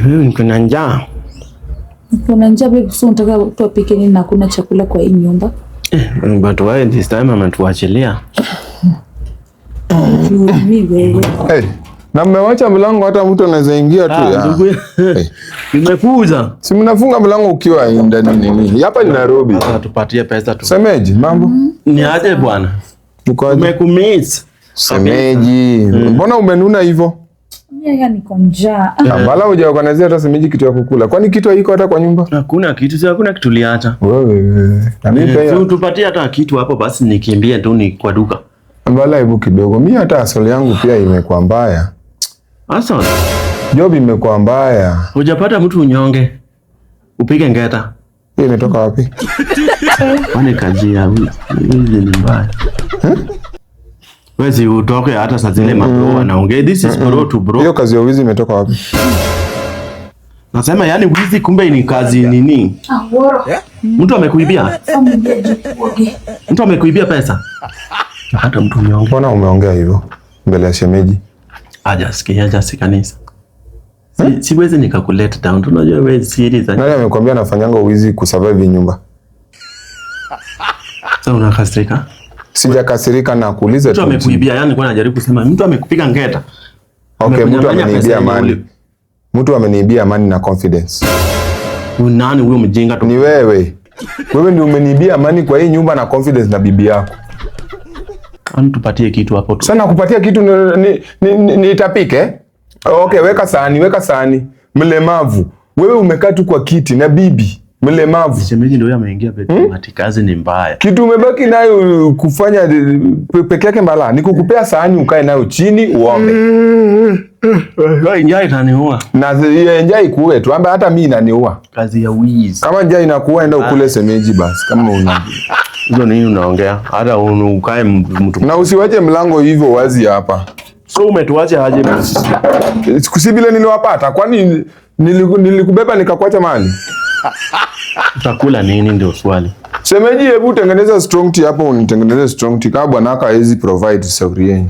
Mimi niko na njaa. Kuna njaa babe, so unataka watu wapike nini na hakuna chakula kwa hii nyumba? But why this time ametuachilia? Mi wewe. Hey, na mmewacha mlango hata mtu anaweza ingia tu ya. Ndugu, nimekuja. Si mnafunga mlango ukiwa ndani nini? Hapa ni Nairobi. Sasa tupatie pesa tu. Semeji, mambo? Ni aje bwana? Uko aje? Tumekumiss. Semeji. Mbona umenuna hivyo? Mimi ya niko njaa. Ambala hujaorganizia hata semeji kitu ya kukula. Kwani kitu haiko hata kwa nyumba? Hakuna kitu, si hakuna kitu liacha. Wewe wewe. Na mimi Si pia. tupatie hata kitu hapo basi nikimbie tu ni kwa duka. Ambala hebu kidogo. Mimi hata asali yangu pia imekuwa mbaya. Asa, Job imekuwa mbaya. hujapata mtu unyonge. Upige ngeta. Hiyo imetoka wapi? Kwani kazi ya hizi ni mbaya. Wewe si utoke hata saa zile mabro wanaongea. This is bro to bro. Hiyo kazi ya wizi imetoka wapi? Nasema yani wizi kumbe ni kazi nini? Ah, woro. Mtu amekuibia? Familia jikuoge. Mtu amekuibia pesa? Hata mtu unyonge. Mbona umeongea hivyo mbele ya shemeji? Hajasikia, hajasikia kanisa. Siwezi nikakuleta down. Tunajua wewe siri za. Nani amekwambia anafanyanga wizi kusurvive hii nyumba? Sasa unakasirika? Sijakasirika na kuuliza Mtu tu. amekuibia, yani nilikuwa najaribu kusema mtu amekupiga ngeta. Okay, mtu Amekunyang'anya pesa ameniibia yenye amani. Mtu ameniibia amani na confidence. Nani huyo mjinga tu? Ni wewe. Wewe ndio umeniibia amani kwa hii nyumba na confidence na bibi yako. Kwani tupatie kitu hapo tu. Sasa nakupatia kitu nitapike? Okay, weka sahani, weka sahani. Mlemavu. Wewe umekaa tu kwa kiti na bibi mlemavu. Shemeji ndio huyo ameingia bedroom ati kazi ni mbaya. Kitu umebaki nayo kufanya peke yake mbala ni kukupea sahani ukae nayo chini uombe. Wewe njaa itaniua. Na hiyo njaa ikuue tu, amba hata mimi inaniua. Kazi ya wizi. Kama njaa inakuua enda ukule semeji basi kama una. Hizo nini unaongea? Hata ukae mtu. Na usiwache mlango hivyo wazi hapa. So umetuacha aje? Si vile niliwapata, kwani nilikubeba nikakuacha mahali? Utakula nini ndio swali. Semeji, hebu tengeneza strong tea hapo, unitengeneze strong tea kama bwanako hawezi provide sauri yenu.